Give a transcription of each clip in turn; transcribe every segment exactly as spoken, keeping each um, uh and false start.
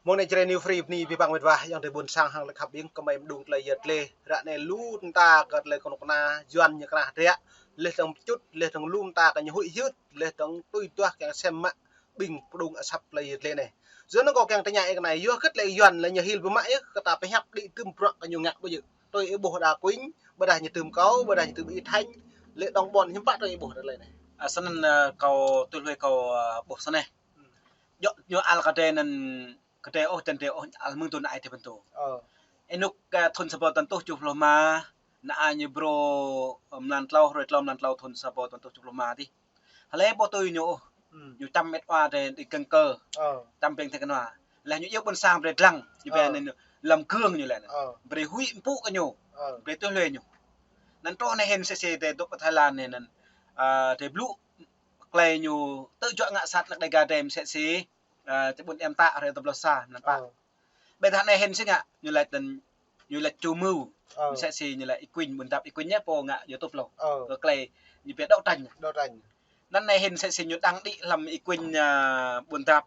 Mơ̆ng anai Jrai New Free bơni abih bang met wa, ayŏng adơi ƀôn sang hăng lĕ khăp ƀing kơmơi mơdung tơlơi yơh tơlơi. Ră anai lu mơta kơ tơlơi kơnuk kơna Yuan ñu kơnah hơdră, laih dơ̆ng pơčut, laih dơ̆ng lu mơta kơ ñu huĭ hyưt, laih dơ̆ng tui duah kiăng sem mă ƀing pơdŏng asăp tơlơi yơh tơlơi anai. Yua anŭn kâo kiăng tơña ih kơ anai, yua hơget lĕ Yuan lĕ ñu hil biă mă yơh, kơ ta pơhiăp đĭ tơm bruă kơ ñu ngă ƀu djơ̆. Tui ih ƀuh đa Quynh, ƀôdah ñu tơm kâo, ƀôdah ñu tơm Y Thanh, lĕ đồng bọn hiư̆m pă tui ih ƀuh tơlơi anai. A, snăn, a, kâo tui hluê kâo, a, ƀuh snei. Djŏ ñu ăl kơ drei anăn, kơ drei ôh, tơl drei ôh, ăl mơ̆ng tơl anai drei pơtô. Ơ. Ênuk, a, thŭn sa rơbâo tơjuh pluh rơma, anăn ñu brô, ơ, mlan tlâo, hrơi tlâo mlan tlâo thŭn sa rơbâo tơjuh pluh rơma dih. Hlơi ƀu tui ñu ôh. Hmm. Ñu čăm met wa drei đi kơ̆ng kơ. Ơ. Čăm pĕng thĕk kơnua. Laih ñu iâu ƀôn sang brei dlăng, ñu brei anăn lăm gương ñu lĕ anăn. Ơ. Brei huĭ mpŭ kơ ñu. Ơ. Brei tui hluê ñu. Anăn truh anai hĭn msĕ si drei dŏ pơ Thái Lan anai anăn, a, drei blŭ klei ñu tơjuă ngă sat anak Đêga drei msĕ si, a, ti ƀuôn Em Tă hrơi dua pluh sa mlan pă. Ơ. Ƀiădah anai hĭn si ngă, ñu laĭ tơl, ñu laĭ ču mưu. Ơ. Msĕ si ñu laĭ Y Quynh, ƀuôn dap Y Quynh ñu pô ngă YouTube lu. Ơ. Kơ klei ñu pia đấu tranh. Đấu tranh. Anăn anai hĭn msĕ si ñu đăng đĭ hlăm Y Quynh, a, ƀuôn dap.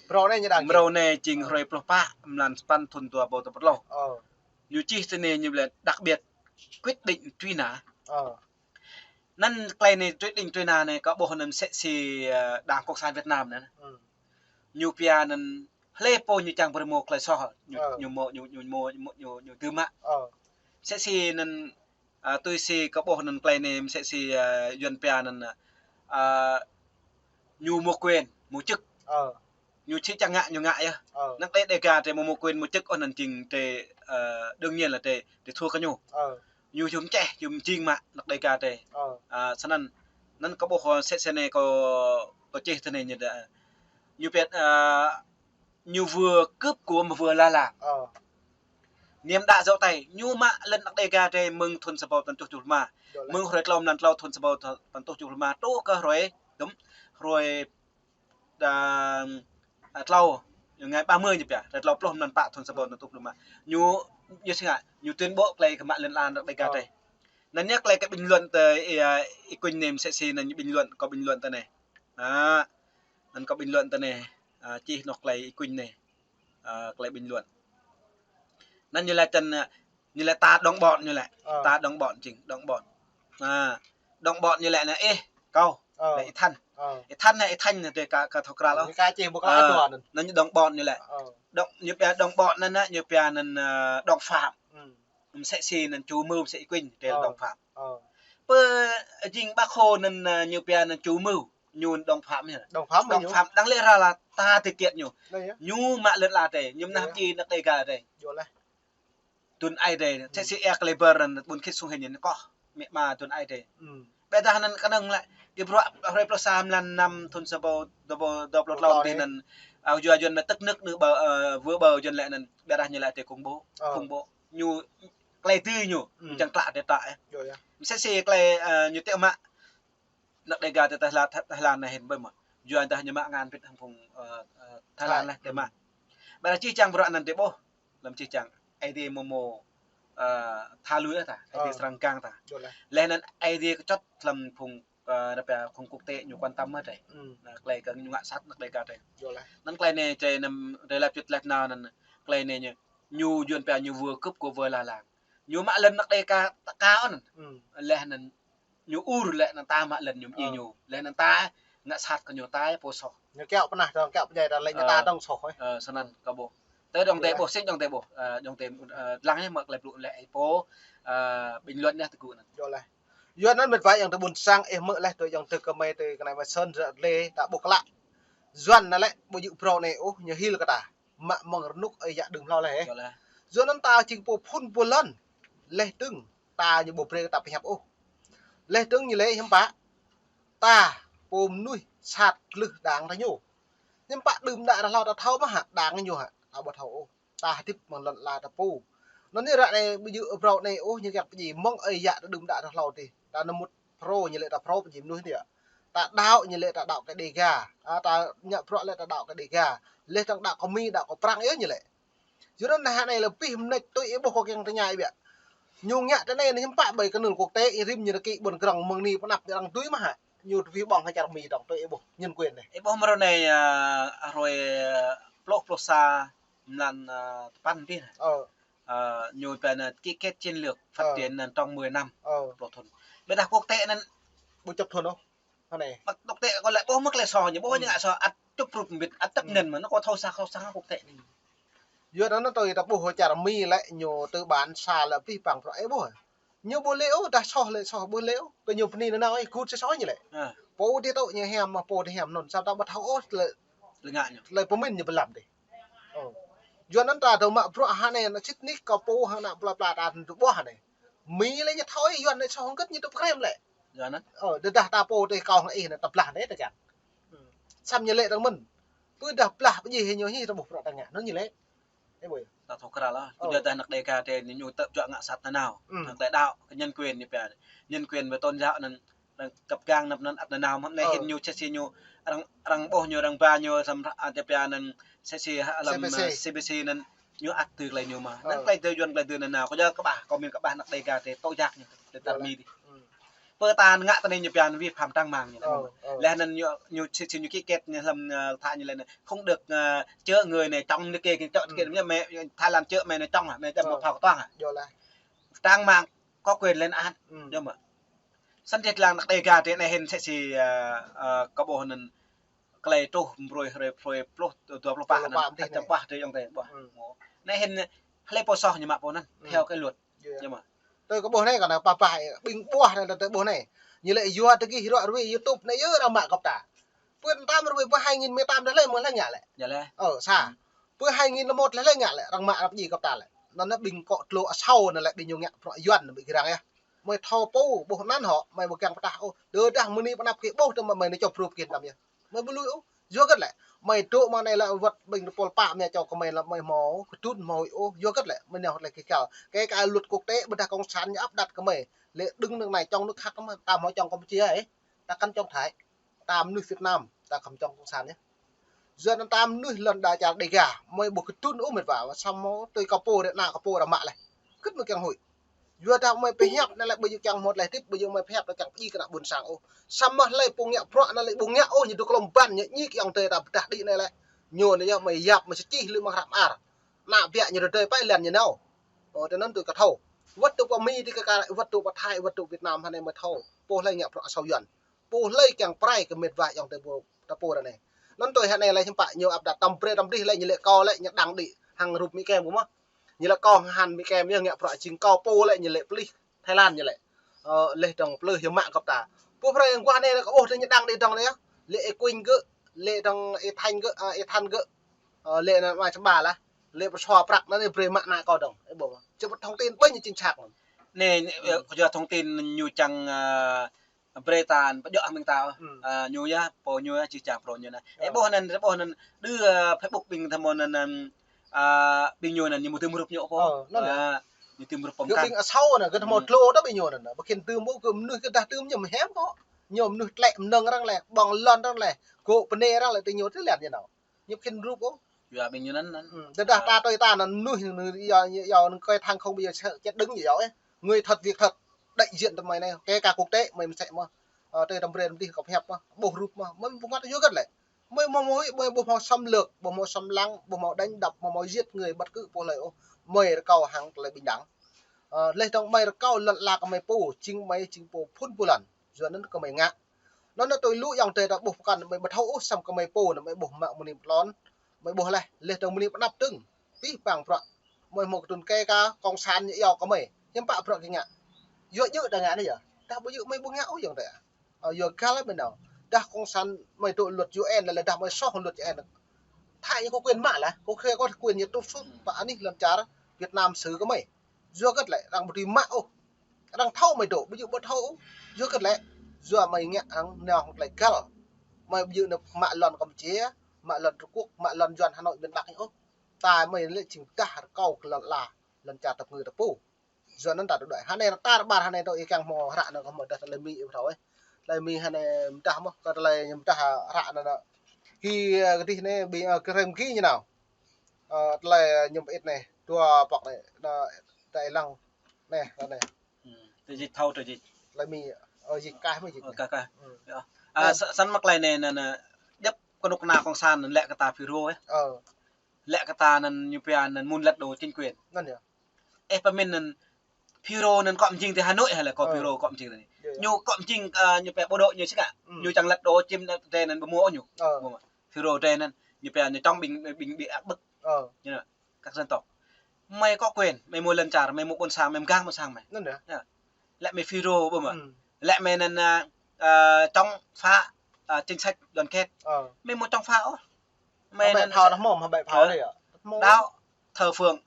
Mrâo anai ñu đăng. Mrâo anai jing hrơi pluh pă mlan sapăn thŭn dua rơbâo dua pluh. Ơ. Ñu čih tui anai ñu laĭ đặc biệt quyết định truy nã. Ơ. Anăn klei anai truy, định truy nã anai kâo ƀuh anăn msĕ si, ơ, Đảng Cộng sản Việt Nam anăn. Hmm. Ñu pia anăn hlơi pô ñu čang brei mâo klei soh, ñu, ơ, ñu mâo, ñu, ñu mâo, ñu, ñu, ñu dưm mă. Ơ. Msĕ si anăn, a, tui si kâo ƀuh anăn klei anai msĕ si, a, Yuan pia anăn, a, ñu mâo quyền, mâo chức. Ơ. Ñu či čang ngă, ñu ngă yơh. Ơ. Anak Đê-, Đêga drei mâo, mâo quyền, mâo chức ôh anăn jing drei, ơ, đương nhiên là drei, drei thua kơ ñu. Ơ. Ñu jum čeh, jum jing mă anak Đêga drei. Ơ. A, snăn, anăn kâo ƀuh, ơ, msĕ si anai kâo, kâo čih tui anai ñu đa. Ñu pia, a, ñu vừa cướp của mà vừa la làng. Ơ. Niêm đa dấu tay, ñu mă lŏn anak Đêga drei mơ̆ng thŭn sa rơbâo tơjuh pluh rơma. Mơ̆ng hrơi tlâo mlan tlâo thŭn sa rơbâo tơjuh pluh rơma, truh kơ hrơi, dŭm, hrơi đa, a, tlâo, ngày ba mươi ñu pia, hrơi tlâo pluh mlan pă thŭn sa rơbâo tơjuh pluh rơma. Ñu, ñu si ngă, ñu tuyên bố klei kơ mă lŏn ala anak Đêga drei. Anăn ñu klei kơ bình luận tơ, ơ, Y Quynh anai msĕ si anăn ñu bình luận, kâo bình luận tui anai. A, anăn kâo bình luận tui anai, a, čih anôk klei Y Quynh anai. A, klei bình luận. Anăn ñu laĭ tơl, a, ñu laĭ ta đồng bọn ñu laĭ. Ơ. Ta đồng bọn jing, đồng bọn. A, đồng bọn ñu laĭ anăn ih, kâo, ơ, laĭ Y Thanh. Ơ. Y Thanh anăn, Y Thanh anăn drei ka, ka thâo krăl ôh. Ñu ka čih ƀu klă ơ, dua anăn. Anăn ñu đồng bọn ñu laĭ. Ơ. Đồng, ñu pia đồng bọn anăn, ñu pia anăn, ơ, đồng phạm. Hmm. Msĕ si anăn ču mưu msĕ Y Quynh, drei ơ, đồng phạm. Ơ. Pơ jing Bác Hồ anăn, ơ, ñu pia anăn ču mưu. Ñu đồng phạm ñu. Đồng phạm ñu. Đồng phạm, đáng lẽ ra là ta thực hiện ñu. Ñu mă lŏn ala drei, ñu mơnah mơjĭ anak Đêga drei. Tui anai drei, msĕ si Ea Kleiber anăn ƀuôn khĭt sung hĭn ñu kŏh, mĕ ma tui anai drei. Ƀiădah anăn kơnơ̆ng lĕ, ih bruă hrơi pluh sa mlan năm thŭn sa rơbâo dua rơbâo dua pluh tlâo dih anăn, a, yua Yuan mă tức nước nư bơ, ơ, vừa bơ Yuan lĕ anăn, ƀiădah ñu lĕ drei khủng bố, khủng bố. Ñu klei dưi ñu, ñu čang klă drei ta, ơ. Msĕ si klei, ơ, ñu tĕ mă anak Đêga tơ Thái Lan, Thái Lan anai hĭn ƀơi mă. Yua dah ñu mă ngăn pĭt hăng phung, ơ, ơ, Thái Lan anai tĕ mă. Ƀiădah čih čang bruă anăn drei ƀuh. Lăm čih čang. Aê Diê mơ̆ mơ̆, ơ, tha lui ta. Aê Diê srăng gang ta. Laih anăn Aê Diê kơčŏt lăm phung, ơ, rơpa phung quốc tế ñu quan tâm mă drei. Anăn klei kơ ñu ngă sat anak Đêga drei. Anăn klei anai drei năm, drei lăp čut lăp nao anăn klei anai ñu, ñu Yuan pia ñu vừa cướp của vừa la làng. Ñu mă lŏn anak Đêga ta ka anăn. Laih anăn ñu ur lĕ anăn ta mă lŏn ñu mơjĭ ñu. Laih anăn ta ngă sat kơ ñu ta pô soh. Ñu kiaŏ pơnah dơ̆ng, kiaŏ pơdjai dơ̆ng, lĕ ñu ta dơ̆ng soh, ơ. Ơ, snăn kâo ƀuh. Tơ dŏng tê ƀuh, sĭt dŏng tê ƀuh. Ơ, dŏng tê, ơ, dlăng ñu mă klei blŭ lĕ ih pô, ơ, bình luận ñu tơgŭ anăn. Yua laih. Yua anăn met wa ayŏng adơi ƀuôn sang ih mơ̆ laih tui ayŏng adơi kơmơi tui kơnai mă sơ̆n ră lĕ ta ƀuh klă. Yuan anăn lĕ ƀu djơ̆ phrâo anai ôh ñu hil kơ ta. Mă mơ̆ng rơnŭk ơi yă đưm hlâo laih. Yua laih. Yua anăn ta jing pô phŭn pô lŏn. Laih dơ̆ng ta ñu ƀu brei ta pơhiăp ôh. Laih dơ̆ng ñu lĕ hiư̆m pă. Ta pô mơnuih sat glưh đảng ta ñu. Hiư̆m pă đưm đă ră hlâo ta thâo mơ̆ hă, đảng ñu hă, ta ƀu thâo ôh. Ta hơdip mơ̆ng lŏn ala ta pô. Anăn ñu ră anai ƀu djơ̆ phrâo anai ôh ñu kiăng pơdjai mơ̆ng ơi yă ta đưm đă ră hlâo dih. Ta nao mŭt phrâo ñu lĕ ta phrâo pơdjai mơnuih dih. Ta đaŏ ñu lĕ ta đaŏ kơ Đêga. A, ta ngă bruă lĕ ta đaŏ kơ Đêga. Laih dơ̆ng đaŏ kơ Mi, đaŏ kơ Prăng yơh ñu lĕ. Yua anăn anai lĕ pih mnêč tui ih ƀuh kâo kiăng tơña ih biă. Ñu ngă tơ anai anăn hiư̆m pă ƀơi kơnŭl quốc tế ih rĭm ñu rơkĭ ƀuôn krŏng mơ̆ng anai pơ anăp ñu arăng dưi mơ̆ hă. Ñu tui ƀơ̆ng hơčar Mi dŏng tui ih ƀuh nhân quyền anai. Ih ƀuh mrâo anai, ơ, hrơi, ơ, pluh, pluh sa mlan, ơ, tơpăn tih anai. Ơ. Ơ, ñu pia anai ký kết chiến lược phát Ơ. triển anai trong mười năm. Ơ. Pluh thŭn. Ƀiădah quốc tế anai. Ƀu čŏp thŭn ôh. Anai. Ƀă quốc tế kâo lĕ ƀuh mơ̆ klei soh ñu, ƀuh ñu ngă soh ăt čŏp rup mbĭt, ăt tơpnăn mơ̆n, kâo thâo sah, thâo sah quốc tế. Yua anŭn tui ta ƀuh čar Mi lĕ ñu tư bản sa lĕ pih pang prŏ ih ƀuh. Ñu ƀu lĕ ôh, dah soh lĕ soh ƀu lĕ ôh. Kơ ñu bơni nanao ih kut sa soh ñu lĕ. Pô dih tŏ ñu hiam, pô dih hiam anŭn, samơ̆ ta ƀu thâo ôh lĕ. Lĕ ngă ñu. Lĕ pơmĭn ñu pơlăm dih. Ơ. Yua anŭn ta dŏ mă bruă hơnai, ană čit nik kơ pô hăng ană plơi pla ta dŏ ƀuh hơnai. Mi lĕ ñu thâo ih Yuan anai soh hơget ñu tŭ pơkrem lĕ. Yua anŭn. Ơ, tơdah ta pô tih kâo hăng ih anai ta blah anai ta čang. Samơ̆ ñu lĕ tơ̆ng mơ̆n. Tui dah blah pơjih ñu hĭ ta ƀuh bruă ta ngă. Anŭn ñu lĕ. Ơ, ƀuh. Ta thâo krăn lah. Ơ. Tui dah anăk Đêga tih ñu tơ̆ juă ngă sat nanao. Hăng tơlơi đaŏ, kơ nhân quyền ñu pia. Nhân quyền với tôn giáo anŭn, arăng kăp gang anăp anŭn ăt nanao mơ̆n. Anai hĭn ñu sĕ sĕ ñu, arăng, arăng ƀuh ñu, arăng ba ñu, samơ̆, ơ, tơpia anŭn sĕ sĕ, ơ, lăm, C B C anŭn, ñu ăt tui tơlơi ñu mơ̆n. Anŭn tơlơi tơjuăn tơlơi tui nanao. Kâo yua kơƀah, kâo min kơƀah anăk Đêga tih, tơ̆ jak ñu, tơ̆ tar Mi dih. Pơ ta ngă tơlơi ñu pia anŭn vi phạm trang mạng ñu lĕ. Lĕ anŭn ñu, ñu sĕ sĕ ñu ký kết ñu lăm, ơ, thă ñu lĕ anai. Không được, ơ, chở người này chống nước kia, chống kia, mày, Thái Lan chở mày này chống à, mày chăm một phao toang à. Trang mạng có quyền lên án. Yua mơ̆. Săn jĕ lăng anăk Đêga tih anai hĭn sĕ sĕ, ơ, ơ, kơ ƀuh anŭn klei truh mbrơi hrơi hrơi pluh, dua pluh pă anŭn, čăm pă tih ayŏng adơi ƀuh. Anai hĭn hlơi pô soh ñu mă pô anŭn, theo cái luật. Yua mơ̆. Tui kơ ƀuh anai kơ anai pă pă ƀing ƀuh anai tui ƀuh anai. Ñu lĕ yua tơgih ruă rui YouTube anai yơh arăng mă gŏp ta. Pơ tam rui pơ hai nghìn mười tám dah lĕ mơ̆ lĕ ngă lĕ. Ơ, sa. Pơ hai nghìn lẻ một lĕ lĕ ngă lĕ, arăng mă arăng pơjing gŏp ta lĕ. Anŭn anai ƀing kŏ tlô asâo anai lĕ ƀing ñu ngă bruă Yuan anai ƀu gơrang yơh. Mơi thâo pô ƀuh anŭn hŏ, mơi ƀu kiăng pơtă ôh. Tơdah mơni pơnăp kơ ƀuh tơma mơi anai čŏp rup kơ tam yơh. Mơi ƀu lui ôh. Yua hơget lĕ, mơi dŏ mơ̆ng anai lĕ wơ̆t ƀing tơpul pă mơi čŏp kơ mơi lĕ mơi hmâo kơdŭn hmâo ôh. Yua hơget lĕ, mơi nao hơget lĕ kơ kâo. Kơ kâo luật quốc tế ƀôdah cộng sản ñu áp đặt kơ mơi. Lĕ đơ̆ng nơ̆ng anai čŏng nước khác mơ̆n, ta hmâo čŏng Campuchia ih. Ta kăn čŏng Thái. Ta mơnuih Việt Nam, ta khŏm čŏng cộng sản yơh. Yua anŭn ta mơnuih lŏn đa čar Đêga, mơi ƀu kơdŭn ôh mĕt wa, samơ̆ tui kơ pô rĕ ană kơ pô ră mă lĕ. Hơget mơi kiăng huĭ. Yua dah mơi pơhiăp anai lĕ ƀu djơ̆ kiăng mơ̆t lĕ tĭp, ƀu djơ̆ mơi pơhiăp anai kiăng pơjing kơ ană ƀôn sang ôh. Samơ̆ hlơi pô ngă bruă anai lĕ ƀu ngă ôh, ñu dŏ klŏm ƀăn ñu ñik ayŏng adơi ta pơdah đĭ anai lĕ. Ñu anai yơh mơi yap mơi sơčih lui mơ̆ng hrăp ar. Ană biă ñu rơdơi pai lăn ñu nao. Ơ, tui anŭn tui kơ thâo. Wơ̆t dŏ pơ Mi tih kơ kâo, wơ̆t dŏ pơ Thái, wơ̆t dŏ Việt Nam hơnai mơi thâo. Pô hlơi ngă bruă asâo Yuan. Pô hlơi kiăng pơrai kơ mĕt wa ayŏng adơi pô ta pô ră anai. Anŭn tui hơnai lĕ hiư̆m pă ñu ăp đah tăm brơi tăm brih lĕ ñu lĕ kâo lĕ ñu đăng đĭ hăng rup Mi Kem ƀu mơ̆. Ñu lĕ kâo hăng Mi Kem yơh ngă bruă jing kâo pô lĕ ñu lĕ pơlih Thái Lan ñu lĕ. Ơ, leh dong plư hiư̆m mă gŏp ta. Pô pơrai yang guah anai lĕ kâo ƀuh tơ ñu đăng đĭ dong anai yơh. Lĕ ih Kuing gơ̆, lĕ dong ih Thanh gơ̆, ơ, ih Thanh gơ̆. Ơ, lĕ anŭn mă čơƀa lah. Lĕ pơsua prăk anŭn anai brơi mă ană kâo dong. Ơ, ƀuh. Čơpăt thông tin ƀơi ñu chính xác mơ̆n. Anai, ơ, kơ yua thông tin ñu čang, ơ, brơi ta pơjŏ hăng ƀing ta. Ơ, ñu yơh, pô ñu yơh, čih čang pô ñu anai. Ơ, ƀuh anŭn, ƀuh anŭn, đơ, ơ, Facebook ƀing ta mơ̆n anŭn, ơ, ƀing ñu anŭn, ñu mơ̆ tơm rup ñu pô. Ơ, anŭn yơh. Ñu tơm rup pơm kăng. Ƀing asâo anŭn, gơ̆ mơ̆ tlô tơ ƀing ñu anŭn. Ƀu khĭn tơm ƀu, gơ̆ mơnuih gơ̆ dah tơm ñu mơ̆ hiam kơ. Ñu mơnuih tlĕ mơnơ̆ng arăng lĕ, ƀơ̆ng lŏn arăng lĕ, gŏ bơnê arăng lĕ, tui ñu tơ lĕ ñu nao. Ñu khĭn rup ôh. Yua ƀing ñu anŭn, anŭn. Tơdah ta tui ta anŭn mơnuih anŭn yua, yua anŭn kơi thăng không bao giờ sẽ chết đứng như vậy. Người thật việc thật, đại diện tơ mơi anai, kơ kâo quốc tế mơi mơsĕ mơ̆. Ơ, tui tăm brơi tăm dih kâo pơhiăp mơ̆, ƀuh rup mơ̆, mơi ƀu ngă yua hơget lĕ. Mơi hmâo mơi, mơi ƀu hmâo xâm lược, ƀu hmâo xâm lăng, ƀu hmâo đánh đập, ƀu hmâo giết người bất cứ pô hlơi ôh. Mơi rơkâo hăng tơlơi bình đẳng. Ơ, leh dong mơi rơkâo lŏn ala kơ mơi pô, jing mơi jing pô phŭn pô lăn. Yua anŭn kơ mơi ngă. Anŭn anai tui lu ayŏng adơi ta ƀuh pơkŏn mơi ƀu thâo ôh samơ̆ kơ mơi pô anŭn mơi ƀuh mă mơni pơtlon. Mơi ƀuh leh, leh dong mơni pơnăp tơ̆ng. Pih pang bruă. Mơi hmâo kơdŭn kơ kâo, cộng sản ñu iâu kơ mơi. Hiư̆m pă bruă gơ̆ ngă. Yua djơ̆ ta ngă anai yơh. Dah ƀu djơ̆ mơi ƀu ngă ôh ayŏng adơi. Ơ, yua găl mơi nao. Dah cộng sản mơi dŏ luật U N lĕ, dah mơi soh luật U N. Thái ñu có quyền mă lah, có quyền, có quyền ñu trục xuất pơ anih lŏn čar Việt Nam xứ kơ mơi. Yua hơget lĕ, arăng ƀu dưi mă ôh. Arăng thâo mơi dŏ, ƀu djơ̆ ƀu thâo ôh. Yua hơget lĕ, yua mơi ngă arăng nao hăng tơlơi găl. Mơi ƀu djơ̆ nao mă lŏn Campuchia, mă lŏn Trung Quốc, mă lŏn Yuan Hà Nội miền Bắc ñu ôh. Ta mơi lĕ jing dah rơkâo kơ lŏn ala, lŏn čar tơpơngư ta pô. Yua anŭn ta tơdơi. Hơnai ta rơbar hơnai tơ ih kiăng hmâo hră anŭn kơ hmâo dah tơlơi Mi ih pơthâo ih. Tơlơi Mi hơnai mơdah mơ̆, kơ tơlơi ñu mơdah hră anŭn anŭn. Ki, ơ, kơdih anai, ƀing, ơ, kơ rem ki ñu nao. Ơ, tơlơi, ơ, ñu pơit anai, dua pŏk anai, anŭn, tơlơi lăng anai, anŭn anai. Tơ jĭt thâo tơ jĭt. Tơlơi Mi, ơ, jĭt kah mơ̆ jĭt. Ơ, kah, kah. Yơh. Ơ, sa-, săn mă tơlơi anai, anŭn, anŭn, djŏp kơnuk kơna cộng sản anŭn lĕ kơ ta FULRO yơh. Ơ. Lĕ kơ ta anŭn ñu pia anŭn muốn lật đổ chính quyền. Anŭn yơh. Ơ pơmĭn anŭn FULRO anŭn kŏ mjing ti Hà Nội hă lĕ kơ FULRO kŏ mjing ti anai. Ñu kŏ mjing, ơ, ñu pia bộ đội ñu sĭt kă. Ñu čang lật đổ chính quyền anŭn ƀu hmâo ñu. FULRO anŭn ñu pia ñu čang ƀing, ƀing, ƀing áp bức. Ñu anŭn. Các dân tộc. Mơi kŏ quyền, mơi hmâo lŏn čar, mơi hmâo ƀôn sang, mơi mgang ƀôn sang mơi. Anŭn yơh. Lĕ mơi FULRO ƀu hmâo. Lĕ mơi anŭn, ơ, ơ, chống phá, ơ, chính sách đoàn kết. Mơi hmâo chống phá ôh. Mơi anŭn phao dah hmâo, hmâo phao dah yơh. Đao thờ phượng,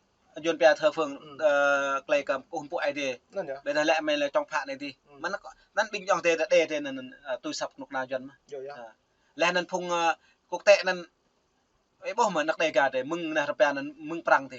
Yuan pia thờ phượng, ơ, tơlơi kơ kơkuh pơpŭ Ơi Adai. Ƀiădah lĕ mơi lĕ chống phá anai dih. Mơ̆n kơ, anŭn ƀing ayŏng adơi ta đe tơ anŭn, ơ, tui asăp kơnuk kơna Yuan mơ̆n. Laih anŭn phung, ơ, quốc tế anŭn, ơ, ƀuh mơ̆n anăk Đêga tơ, mơ̆ng anai rơpa anŭn mơ̆ng Prăng tơ.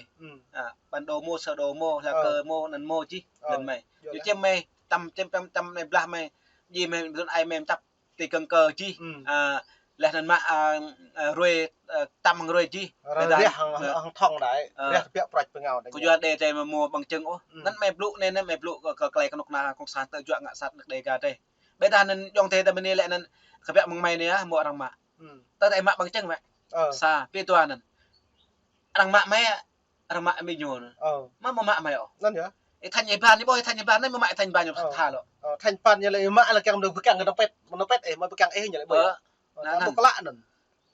Bản đồ mơ̆, sơ đồ mơ̆, lá cờ mơ̆, anŭn mơ̆ čih, anŭn mơi. Ñu čem mơi, čăm, čem, čăm, čăm anai blah mơi, ji mơi, dun ai mơi čăp ti kơ̆ng kơ čih. Ơ, laih anŭn mă, ơ, ơ, ruai, ơ, čăm hăng ruai čih. Rơpa hăng, hăng thŏng đai, rơpa pioh prăč pơngao đai. Kơ Yuan đe tơ mơi hmâo bằng chứng ôh. Anŭn mơi blŭ anai, anŭn mơi blŭ kơ, kơ tơlơi kơnuk kơna cộng sản tơjuă ngă sat anăk Đêga tơ. Ƀiădah anŭn ayŏng adơi ta ƀing anai lĕ anŭn kơ pioh mơ̆ng mơi anai ah, hmâo arăng mă. Tơ ta mă bằng chứng mơi. Sa, pi tua anŭn. Arăng mă mơi, arăng mă ƀing ñu anŭn. Mơ̆ hmâo mă mơi ôh. Anŭn yơh. Ih thanh ih ban, ih ƀuh ih thanh ih ban anai, hmâo mă ih thanh ih ban ñu tha lŏ. Thanh ih ban ñu lĕ ih mă lĕ kiăng mơ̆n pơkăng kơ tơpĕt, mơ̆ tơpĕt ih mă pơkăng ih ñu lĕ ƀuh. Anŭn, anŭn.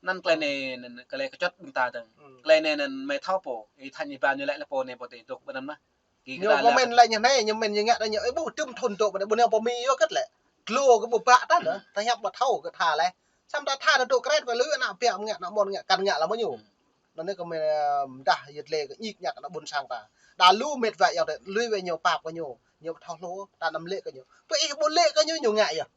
Anŭn tơlơi anai, anŭn tơlơi kơčŭt ƀing ta dơ̆ng. Tơlơi anai anŭn mơi thâo pô, ih thanh ih ban ñu lĕ lĕ pô anai pô tih dŏ ƀơi anŭn mơ̆n. Ñu pơmĭn lĕ ñu anai, ñu pơmĭn ñu ngă đai ñu, ơ, ƀuh tơm thun dŏ ƀơi anai, ƀu anai pơmĭn yơh kơ̆t lĕ. Glô kơ ƀu ƀă tah anŭn, ta hiăp ƀu thâo kơ tha lĕ. Samơ̆ ta tha ta dŏ kret wai lư ană pia ngă, ană mơ̆n ngă, kăn ngă lăm ñu. Anŭn anai kơ mơi, ơ, mơdah yơh tơlơi kơ ñik ñak ană ƀôn sang ta. Đa lu mĕt wa ayŏng adơi, lui wai ñu pap kơ ñu, ñu ƀu thâo hlô, ta anăm lĕ kơ ñu. Pơ ih ƀu lĕ kơ ñu, ñu ngă yơh.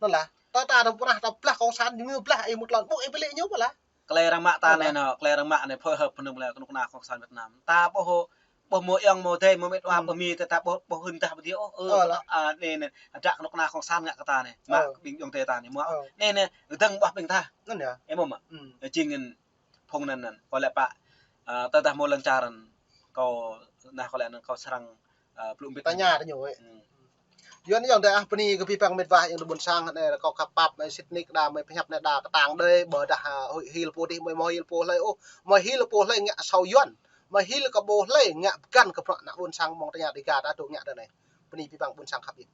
Anŭn lah, ta, ta, ta pơrah, ta blah cộng sản, ñu blah, ih mŭt lŏn, ƀuh ih pơlĕ ñu pơlah. Tơlơi arăng mă ta anai anŭn, tơlơi arăng mă anai phối hợp anŭn lĕ kơnuk kơna cộng sản Việt Nam. Ta ƀuh, ƀuh hmâo ayŏng, hmâo adơi, hmâo mĕt wa, hmâo mi, ta, ta ƀuh, ƀuh hơndah ƀu djơ̆ ôh, ơ, anai, anai, ăt kơnuk kơna cộng sản ngă kơ ta anai. Mă ƀing ayŏng adơi ta anai, hmâo. Anai, anai, dơ̆ng ƀuh ƀing ta. Anŭn yơh. Ơ, hmâo mă. Jing anŭn, phung anŭn anŭn, kâo lĕ pă, ơ, tơdah hmâo lŏn čar anŭn, kâo, anai kâo lĕ anŭn kâo srăng, ơ, blŭ mbĭt. Tơña tơ ñu ơi. Yuan ayŏng adơi ah, bơni kơ abih bang mĕt wa ayŏng adơi ƀôn sang anai, kâo khăp pap mơi sĭt nik đa mơi pơhiăp anai đa kơtang đơi, ƀôdah, ơ, hil pô dih mơi hmâo hil pô hlơi ôh, mơi hil pô hlơi ngă asâo Yuan, mơi hil kơ pô hlơi ngă pơgăn kơ bruă ană ƀôn sang mơ̆ng tơña Đêga ta dŏ ngă tơ anai. Bơni abih bang ƀôn sang khăp yơh.